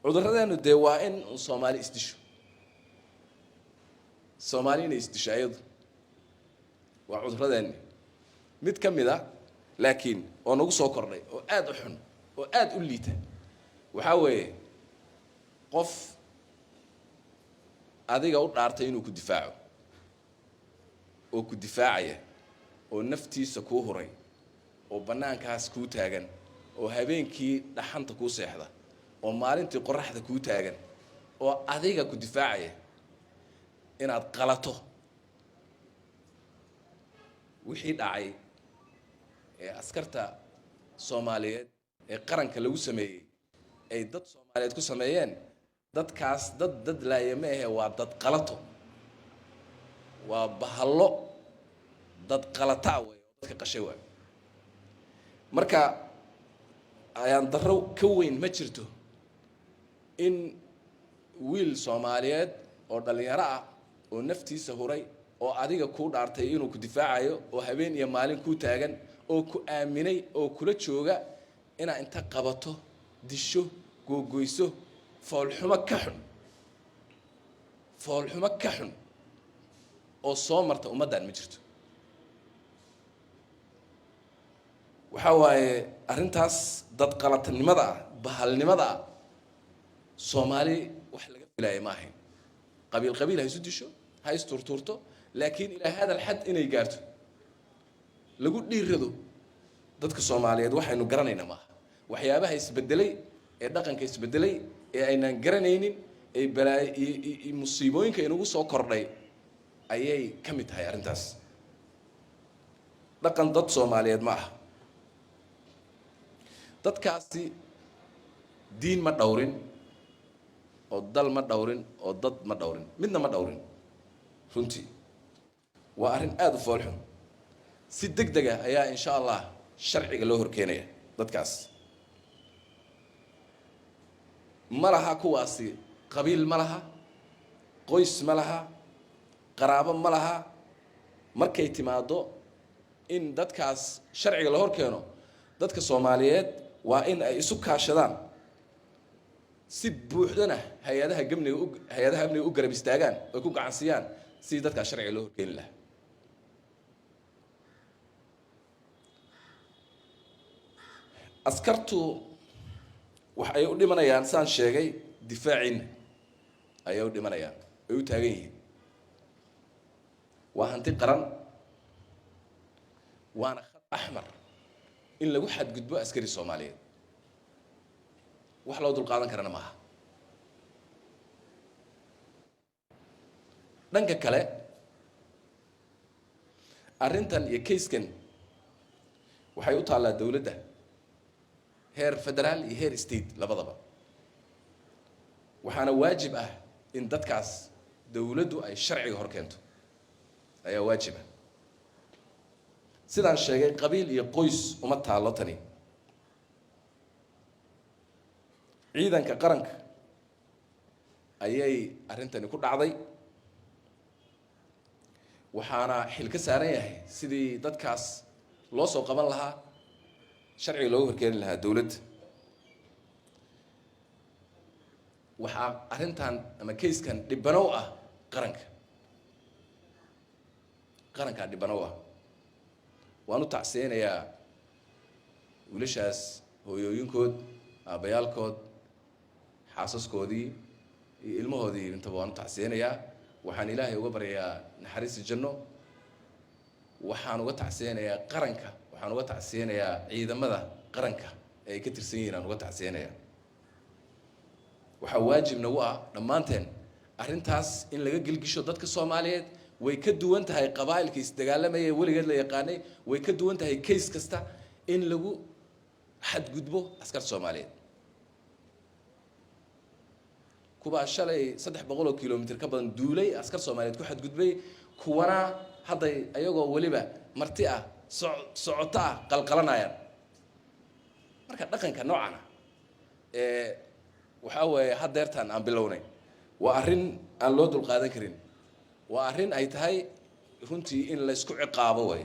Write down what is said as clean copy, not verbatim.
Cudurradeenu dee waa in Soomaali isdisho, Soomaali inay isdisho ayadu waa cudurradeenni mid ka mid a. Laakiin oo nagu soo kordhay oo aada u xun oo aada u liita waxaa weeye qof adiga u dhaartay inuu ku difaaco oo ku difaacaya oo naftiisa kuu huray oo bannaankaas kuu taagan oo habeenkii dhaxanta kuu seexda oo maalintii qoraxda kuu taagan oo adiga ku difaacaya inaad qalato. Wixii dhacay ee askarta Soomaaliyeed ee qaranka lagu sameeyey, ay dad Soomaaliyeed ku sameeyeen, dadkaas dad laaya ma ahe, waa dad qalato, waa bahallo dad qalataa wey oo dadka qashay waay. Marka ayaan darro ka weyn ma jirto in wiil Soomaaliyeed oo dhallinyaro ah oo naftiisa huray oo adiga kuu dhaartay inuu ku difaacayo oo habeen iyo maalin kuu taagan oo ku aaminay oo kula jooga inaa inta qabato, disho, googoyso. Foolxumo ka xun, foolxumo ka xun oo soo marta ummaddan ma jirto. Waxaa waaye arrintaas dad qalatanimada ah, bahalnimada ah, Soomaali wax laga filaaya ma ahayn. Qabiil qabiil ha isu disho, ha isturtuurto, laakiin ilaa hada alxad inay gaarto, lagu dhiirado dadka Soomaaliyeed, waxaynu garanaynaa maaha. Waxyaabaha isbedelay ee dhaqanka isbedelay ee aynaan garanaynin ee balaayo iyo musiibooyinka inagu soo kordhay ayay ka mid tahay arrintaas. Dhaqan dad Soomaaliyeed ma aha. Dadkaasi diin ma dhowrin oo dal ma dhowrin oo dad ma dhowrin, midna ma dhowrin. Runtii waa arrin aada u foolxun. Si deg deg ah ayaa insha Allah sharciga loo horkeenaya dadkaas. Ma laha kuwaasi qabiil, ma laha qoys, ma laha qaraabo, ma laha. Markay timaado in dadkaas sharciga la hor keeno, dadka Soomaaliyeed waa in ay isu kaashadaan si buuxdana hay-adaha amniga u hay-adaha amniga u garab istaagaan oy ku gacansiiyaan sidii dadkaas sharciga loo horkeeni lahaa. Askartu wax ay u dhimanayaan, saan sheegay, difaaciina ayay u dhimanayaan, ay u taagan yihiin. Waa hanti qaran, waana khad axmar in lagu xadgudbo askari Soomaaliyeed. Wax loo dulqaadan karana maaha. Dhanka kale, arrintan iyo kayskan waxay u taallaa dowladda heer federaal iyo heer state labadaba, waxaana waajib ah in dadkaas dowladdu ay sharciga hor keento ayaa waajib ah. Sidaan sheegay, qabiil iyo qoys uma taallo tani. Ciidanka qaranka ayay arrintani ku dhacday, waxaana xil ka saaran yahay sidii dadkaas loo soo qaban lahaa, sharciga looga horkeeni lahaa dowladda. Waxaa arrintan ama kayskan dhibanow ah qaranka, qarankaa dhibanow ah. Waan u tacsiyeynayaa wiilashaas hooyooyinkood, aabbayaalkood, xaasaskoodii iyo ilmahoodii intaba waan u tacsiyeynayaa. Waxaan Ilaahay uga baryayaa naxariista janno. Waxaan uga tacsiyeynayaa qaranka, waxaan uga tacsiyeynayaa ciidamada qaranka ee ay ka tirsan yihiin aan uga tacsiyeynayaa. Waxaa waajib nagu ah dhammaanteen arrintaas in laga gelgisho dadka Soomaaliyeed. Way ka duwan tahay qabaa'ilka isdagaalamaya ee weligeed la yaqaanay, way ka duwan tahay case kasta in lagu xadgudbo askarta Soomaaliyeed. Kuwaa shalay 300 oo kilomitr ka badan duulay, askar Soomaaliyeed ku xadgudbay, kuwana hadday ayagoo weliba marti ah, socoto ah, qalqalanayaan. Marka dhaqanka noocan ah ee waxaa weeye haddeertaan aan bilownay waa arrin aan loo dulqaadan karin, waa arrin ay tahay runtii in laysku ciqaabo way.